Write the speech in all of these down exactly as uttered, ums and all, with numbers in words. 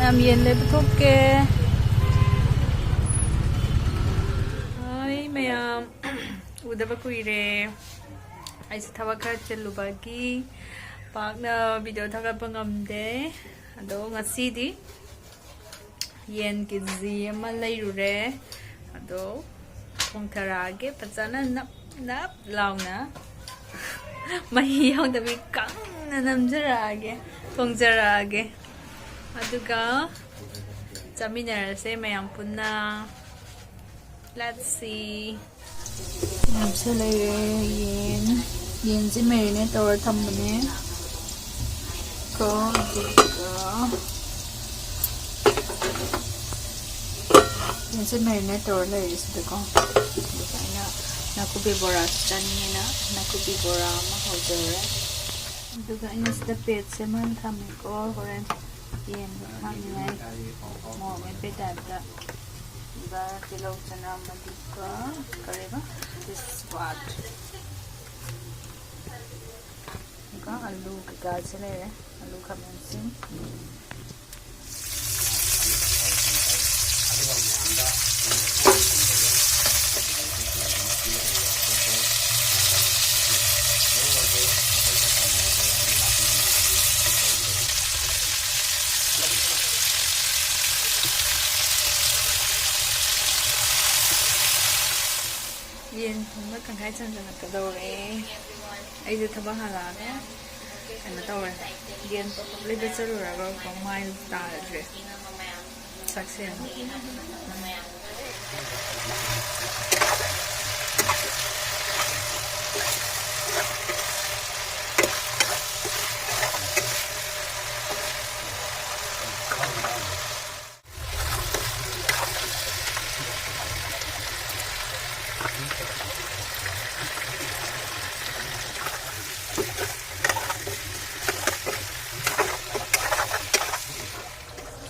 ꯌꯥꯝ ꯌꯦꯟ ꯂꯩꯕ ꯊꯣꯛꯀꯦ꯫ ꯍꯥꯏ ꯃꯌꯥꯝ, ꯎꯗꯕ ꯀꯨꯏꯔꯦ꯫ ꯑꯩꯁꯦ ꯊꯕꯛ ꯈꯔ ꯆꯤꯜꯂꯨꯕꯒꯤ ꯄꯥꯛꯅ ꯚꯤꯗꯤꯑꯣ ꯊꯥꯒꯠꯄ ꯉꯝꯗꯦ꯫ ꯑꯗꯣ ꯉꯁꯤꯗꯤ ꯌꯦꯟ ꯀꯦ ꯖꯤ ꯑꯃ ꯂꯩꯔꯨꯔꯦ꯫ ꯑꯗꯣ ꯊꯣꯡꯊꯔꯛꯑꯒꯦ ꯐꯖꯅ ꯅꯞ ꯅꯞ ꯂꯥꯎꯅ꯫ ꯃꯍꯤ ꯌꯥꯎꯗꯕꯤ ꯀꯪꯅ ꯅꯝꯖꯔꯛꯑꯒꯦ, ꯊꯣꯡꯖꯔꯛꯑꯒꯦ꯫ ꯑꯗꯨꯒ ꯆꯥꯃꯤꯟꯅꯔꯁꯦ ꯃꯌꯥꯝ ꯄꯨꯟꯅ꯫ Let's see. ꯃꯌꯥꯝꯁꯦ ꯂꯩꯔꯦ꯫ ꯌꯦꯟ, ꯌꯦꯟꯁꯦ marinate ꯇꯧꯔ ꯊꯝꯕꯅꯦ꯫ ꯀꯣ, ꯑꯗꯨꯒ ꯌꯦꯟꯁꯦ marinate ꯇꯧꯔ ꯂꯩꯔꯦ ꯁꯤꯗꯀꯣ꯫ ꯑꯗꯨꯒ ꯑꯩꯅ ꯅꯥꯀꯨꯞꯄꯤ ꯕꯣꯔꯥꯁꯨ ꯆꯥꯅꯤꯡꯉꯦꯅ ꯅꯥꯀꯨꯞꯄꯤ ꯕꯣꯔꯥ ꯑꯃ ꯍꯧꯖꯔꯦ꯫ ꯑꯗꯨꯒ ꯑꯩꯅ ꯁꯤꯗ ꯄꯦꯠꯁꯦ ꯑꯃ ꯊꯝꯃꯦꯀꯣ, ꯍꯣꯔꯦꯟ ꯌꯦꯟꯗꯣ ꯊꯥꯛꯅꯤꯡꯉꯥꯏ ꯃꯣꯔꯣꯛ ꯃꯦꯠꯄꯩ ꯇꯥꯏꯞꯇ꯫ ꯑꯗꯨꯒ ꯇꯤꯜꯍꯧ ꯆꯅꯝ ꯑꯗꯨꯒ ꯀꯔꯤꯕ, ꯇꯦꯖꯄꯥꯠ꯫ ꯑꯗꯨꯒ ꯑꯂꯨ ꯀꯩꯀꯥꯁꯦ ꯂꯩꯔꯦ, ꯑꯂꯨ ꯈꯥꯃꯦꯟ ꯑꯁꯤꯟ꯫ ꯌꯦꯟ ꯊꯣꯡꯕ ꯇꯪꯈꯥꯏ ꯆꯟꯁꯤꯜꯂꯛꯀꯗꯧꯔꯦ꯫ ꯑꯩꯁꯦ ꯊꯕꯛ ꯍꯜꯂꯛꯑꯒ ꯀꯩꯅꯣ ꯇꯧꯔꯦ, ꯌꯦꯟ ꯂꯩꯕ ꯆꯠꯂꯨꯔꯒ ꯃꯥꯏ ꯇꯥꯗ꯭ꯔꯦ꯫ ꯁꯛꯁꯦ ꯌꯦꯡꯉꯣ꯫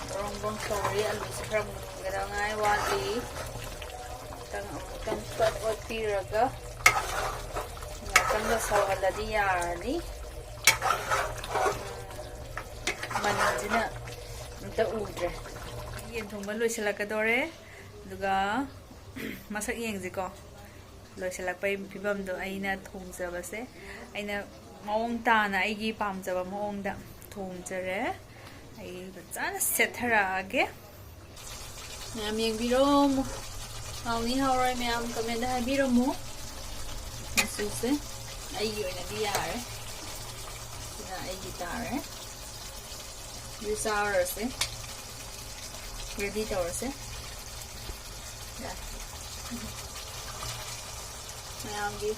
ꯕ꯭ꯔꯣꯡ ꯕ꯭ꯔꯣꯡ ꯁꯧꯔꯤ, ꯑꯂꯨꯁꯦ ꯈꯔ ꯃꯨꯟꯒꯗꯉꯥꯏ ꯋꯥꯠꯂꯤ꯫ ꯉꯥꯛꯇꯪ ꯑꯃꯨꯛꯇꯪ ꯐꯠ ꯑꯣꯠꯄꯤꯔꯒ ꯉꯥꯛꯇꯪꯒ ꯁꯧꯍꯜꯂꯗꯤ ꯌꯥꯔꯅꯤ꯫ ꯎꯝ, ꯃꯅꯤꯟꯁꯤꯅ ꯎꯗ꯭ꯔꯦ꯫ ꯌꯦꯟ ꯊꯣꯡꯕ ꯂꯣꯏꯁꯤꯜꯂꯛꯀꯗꯣꯔꯦ꯫ ꯑꯗꯨꯒ ꯃꯁꯛ ꯌꯦꯡꯁꯤꯀꯣ꯫ ꯂꯣꯏꯁꯤꯜꯂꯛꯄꯩ ꯐꯤꯕꯝꯗꯣ ꯑꯩꯅ ꯊꯣꯡꯖꯕꯁꯦ꯫ ꯑꯩꯅ ꯃꯑꯣꯡ ꯇꯥꯅ ꯑꯩꯒꯤ ꯄꯥꯝꯖꯕ ꯃꯑꯣꯡꯗ ꯊꯣꯡꯖꯔꯦ꯫ ꯑꯩ ꯐꯖꯅ ꯁꯦꯠꯊꯔꯛꯑꯒꯦ꯫ ꯃꯌꯥꯝ ꯌꯦꯡꯕꯤꯔꯣ꯫ ꯍꯥꯎꯅꯤ ꯍꯥꯎꯔꯣꯏ ꯃꯌꯥꯝ comment ꯍꯥꯏꯕꯤꯔꯝꯃꯨ꯫ ꯃꯆꯨꯁꯦ ꯑꯩꯒꯤ ꯑꯣꯏꯅꯗꯤ ꯌꯥꯔꯦ꯫ ꯁꯤꯅ ꯑꯩꯒꯤ ꯇꯥꯔꯦ꯫ ꯑꯗꯨ ꯆꯥꯔꯨꯔꯁꯦ꯫ Ready ꯇꯧꯔꯁꯦ꯫ ꯌꯥꯔꯦ꯫ ꯃꯌꯥꯝꯒꯤ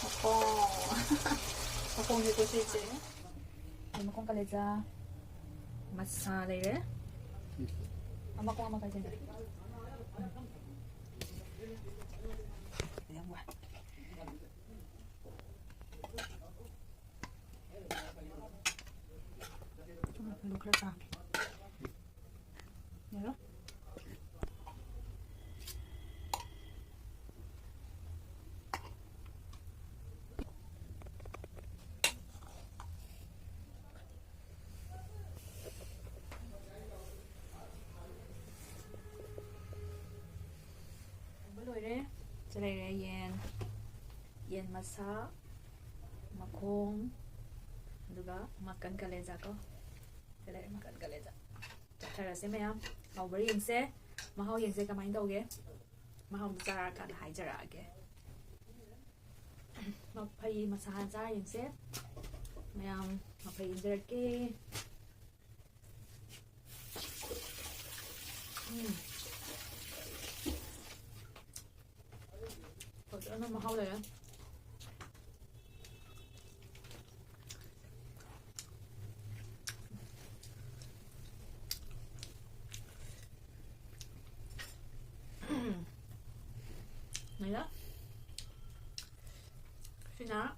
ꯃꯈꯣꯡ꯫ ꯃꯈꯣꯡꯁꯦ ꯀꯣꯏꯆꯦ ꯆꯦꯜꯂꯦ꯫ ꯑꯩ ꯃꯈꯣꯡ ꯀꯂꯦꯖꯥ ꯃꯁꯥ ꯂꯩꯔꯦ꯫ ꯑꯃ ꯃꯈꯣꯡ ꯑꯃ ꯀꯥꯏ ꯆꯦꯟꯈ꯭ꯔꯦ꯫ ꯌꯥꯝ ꯋꯥꯏ꯫ ꯁꯨꯝ ꯈꯔ ꯆꯥꯒꯦ꯫ ꯌꯥꯔꯣ? ꯊꯣꯡꯕ ꯂꯣꯏꯔꯦ꯫ ꯁꯤ ꯂꯩꯔꯦ ꯌꯦꯟ, ꯌꯦꯟ ꯃꯁꯥ, ꯃꯈꯣꯡ, ꯑꯗꯨꯒ ꯃꯀꯟ ꯀꯂꯦꯖꯥ ꯀꯣ꯫ ꯁꯤ ꯂꯩꯔꯦ ꯃꯀꯟ ꯀꯂꯦꯖꯥ꯫ ꯆꯠꯊꯔꯁꯦ ꯃꯌꯥꯝ꯫ ꯍꯥꯎꯕ꯭ꯔꯥ ꯌꯦꯡꯁꯦ꯫ ꯃꯍꯥꯎ ꯌꯦꯡꯁꯦ ꯀꯃꯥꯏꯅ ꯇꯧꯒꯦ꯫ ꯃꯍꯥꯎꯗꯣ ꯆꯥꯔꯀꯥꯟꯗ ꯍꯥꯏꯖꯔꯛꯑꯒꯦ꯫ ꯃꯐꯩ ꯃꯁꯥ ꯍꯥꯟꯅ ꯆꯥꯔ ꯌꯦꯡꯁꯦ꯫ ꯃꯌꯥꯝ ꯃꯐꯩ ꯏꯟꯖꯔꯛꯀꯦ꯫ ꯎꯝ꯫ ꯐꯖꯅ ꯃꯍꯥꯎ ꯂꯩꯔꯦ꯫ ꯂꯩꯔꯦ꯫ ꯁꯤꯅ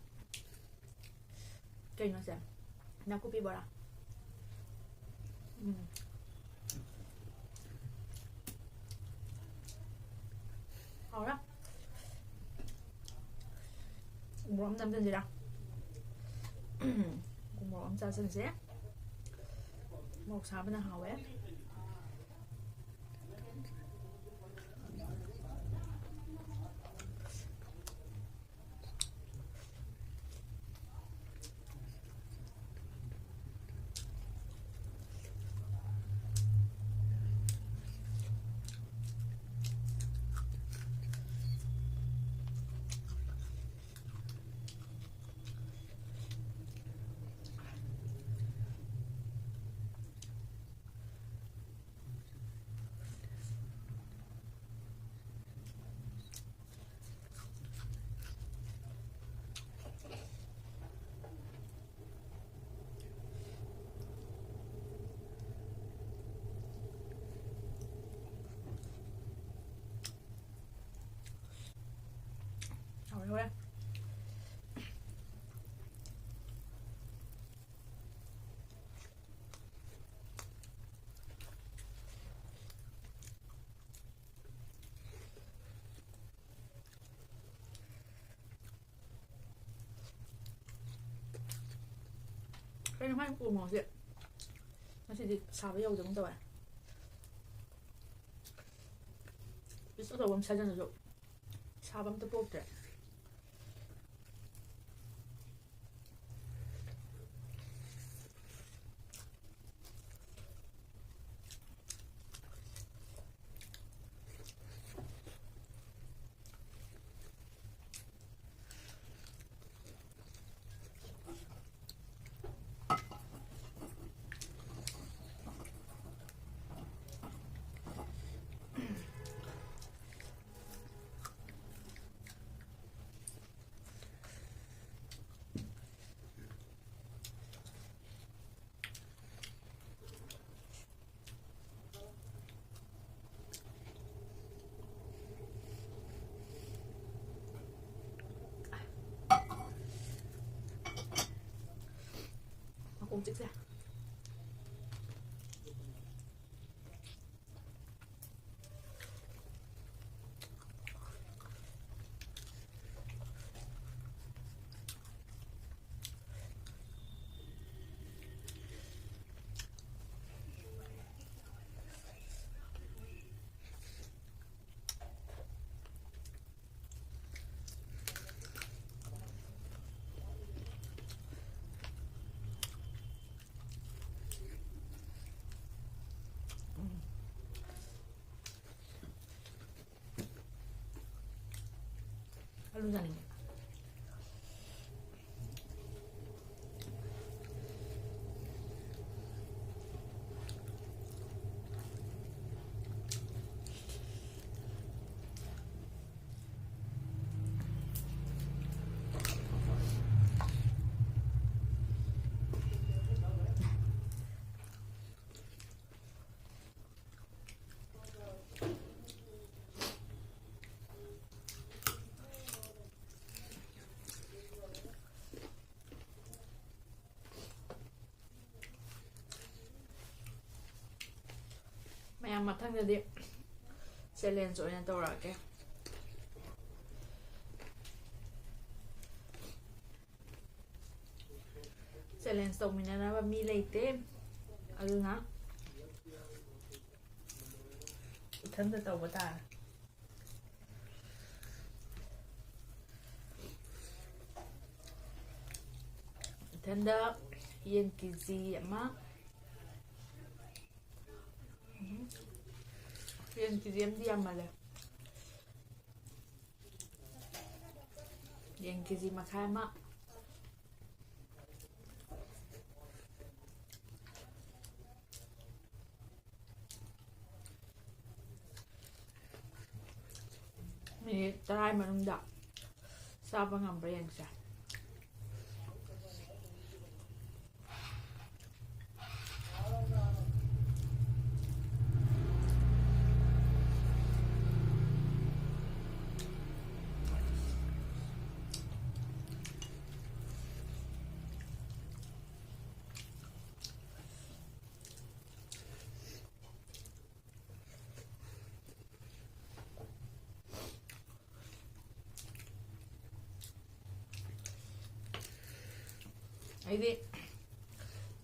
ꯀꯩꯅꯣꯁꯦ? ꯅꯥꯀꯨꯞꯄꯤ ꯕꯣꯔꯥ꯫ ꯎꯝ꯫ ꯍꯥꯎꯔꯦ꯫ ꯎꯃꯣꯔꯣꯛ ꯑꯃ ꯅꯝꯖꯟꯁꯤꯔꯥ? ꯎꯃꯣꯔꯣꯛ ꯑꯃ ꯆꯥꯁꯤꯟꯁꯦ꯫ ꯃꯣꯔꯣꯛ ꯁꯥꯕꯅ ꯍꯥꯎꯋꯦ꯫ ꯍꯥꯎꯔꯦ, ꯍꯥꯎꯔꯦ꯫ ꯀꯩꯅꯣ ꯃꯥꯏ ꯎꯃꯣꯔꯣꯛꯁꯦ ꯉꯁꯤꯗꯤ ꯁꯥꯕ ꯌꯧꯗꯒꯨꯝ ꯇꯧꯋꯦ꯫ ꯄꯤꯁ ꯑꯆꯧꯕ ꯑꯃ ꯁꯥꯏꯖꯅꯁꯨ ꯁꯥꯕ ꯑꯝꯇ ꯄꯣꯛꯇ꯭ꯔꯦ꯫ ꯃꯈꯣꯡ ꯆꯤꯛꯁꯦ꯫ ꯆꯥꯅꯤꯡꯉꯦ꯫ ꯃꯌꯥꯝ, ꯃꯊꯪꯗꯗꯤ ꯆꯦꯂꯦꯟꯖ ꯑꯣꯏꯅ ꯇꯧꯔꯛꯑꯒꯦ꯫ ꯆꯦꯂꯦꯟꯖ ꯇꯧꯃꯤꯟꯅꯅꯕ ꯃꯤ ꯂꯩꯇꯦ, ꯑꯗꯨꯅ ꯏꯊꯟꯇ ꯇꯧꯕ ꯇꯥꯔꯦ꯫ ꯏꯊꯟꯗ ꯌꯦꯟ ꯀꯦ ꯖꯤ ꯑꯃ, ꯎꯝ, ꯌꯦꯟ ꯀꯦ ꯖꯤ ꯑꯃꯗꯤ ꯌꯥꯝꯃꯜꯂꯦ꯫ ꯌꯦꯟ ꯀꯦ ꯖꯤ ꯃꯈꯥꯏ ꯑꯃ꯫ ꯃꯤꯅꯤꯠ ꯇꯔꯥ ꯃꯅꯨꯡꯗ ꯆꯥꯕ ꯉꯝꯕ꯭ꯔꯥ ꯌꯦꯡꯁꯦ꯫ ꯑꯩꯗꯤ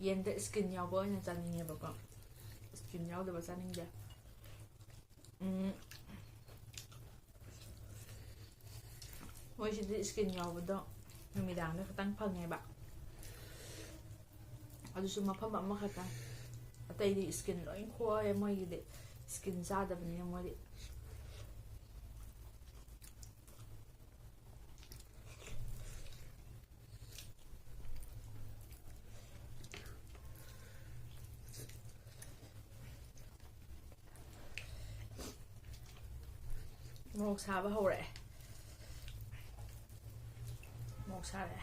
ꯌꯦꯟꯗ ꯏꯁꯀꯤꯟ ꯌꯥꯎꯕ ꯑꯣꯏꯅ ꯆꯥꯅꯤꯡꯉꯦꯕꯀꯣ, ꯏꯁꯀꯤꯟ ꯌꯥꯎꯗꯕ ꯆꯥꯅꯤꯡꯗꯦ꯫ ꯎꯝ, ꯃꯣꯏꯁꯤꯗꯤ ꯏꯁꯀꯤꯟ ꯌꯥꯎꯕꯗꯣ ꯅꯨꯃꯤꯗꯥꯡꯗ ꯈꯛꯇꯪ ꯐꯪꯉꯦꯕ, ꯑꯗꯨꯁꯨ ꯃꯐꯝ ꯑꯃꯈꯛꯇꯪ꯫ ꯑꯇꯩꯗꯤ ꯏꯁꯀꯤꯟ ꯂꯣꯏ ꯈꯣꯛꯑꯦ ꯃꯣꯏꯒꯤꯗꯤ, ꯏꯁꯀꯤꯟ ꯆꯥꯗꯕꯅꯤꯅ ꯃꯣꯏꯗꯤ꯫ ꯃꯣꯔꯣꯛ ꯁꯥꯕ ꯍꯧꯔꯛꯑꯦ꯫ ꯃꯣꯔꯣꯛ ꯁꯥꯔꯛꯑꯦ꯫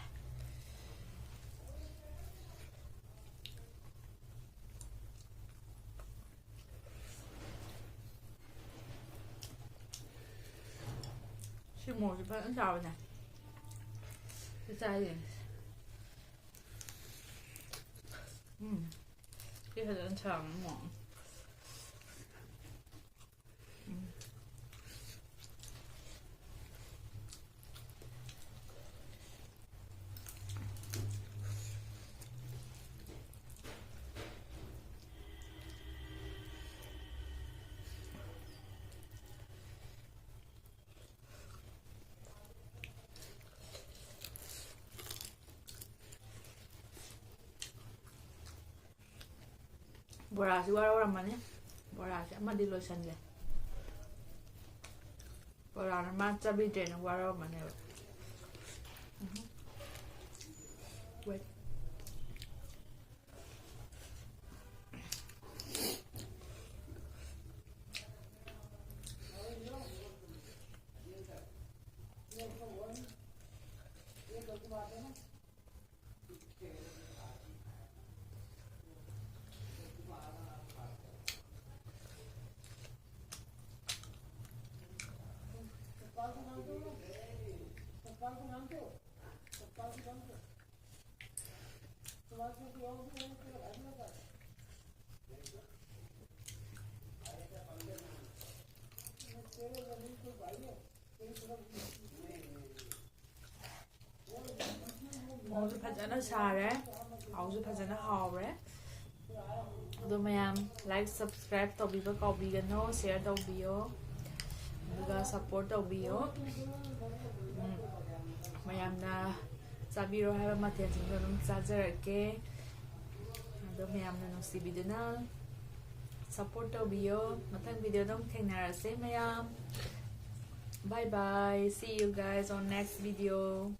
ꯁꯤ ꯃꯣꯔꯣꯛꯁꯦ ꯐꯖꯅ ꯆꯥꯎꯋꯤꯅꯦ꯫ ꯁꯤ ꯆꯥꯏꯌꯦ꯫ ꯎꯝ꯫ ꯁꯤ ꯐꯖꯅ ꯆꯥꯎꯋꯤ ꯃꯣꯔꯣꯛ꯫ ꯎꯝ꯫ ꯕꯣꯔꯥꯁꯤ ꯋꯥꯔꯧꯔꯝꯃꯅꯤ꯫ ꯕꯣꯔꯥꯁꯤ ꯑꯃꯗꯤ ꯂꯣꯏꯁꯟꯒꯦ꯫ ꯕꯣꯔꯥꯅ ꯃꯥ ꯆꯥꯕꯤꯗ꯭ꯔꯦꯅ ꯋꯥꯔꯧꯔꯝꯃꯅꯦꯕ꯫ ꯎꯝ꯫ Wait. ꯃꯣꯔꯣꯛꯁꯨ ꯐꯖꯅ ꯁꯥꯔꯦ, ꯍꯥꯎꯁꯨ ꯐꯖꯅ ꯍꯥꯎꯔꯦ꯫ ꯑꯗꯣ ꯃꯌꯥꯝ like, subscribe ꯇꯧꯕꯤꯕ ꯀꯥꯎꯕꯤꯒꯅꯨ, share ꯇꯧꯕꯤꯌꯣ, ꯑꯗꯨꯒ support ꯇꯧꯕꯤꯌꯣ꯫ ꯎꯝ, ꯃꯌꯥꯝꯅ ꯆꯥꯕꯤꯔꯣ ꯍꯥꯏꯕ ꯃꯊꯦꯜꯁꯤꯡꯗꯣ ꯑꯗꯨꯝ ꯆꯥꯖꯔꯛꯀꯦ꯫ ꯑꯗꯣ ꯃꯌꯥꯝꯅ ꯅꯨꯡꯁꯤꯕꯤꯗꯨꯅ support ꯇꯧꯕꯤꯌꯣ꯫ ꯃꯊꯪ video ꯗ ꯑꯃꯨꯛ ꯊꯦꯡꯅꯔꯁꯦ ꯃꯌꯥꯝ꯫ Bye bye. See you guys on next video.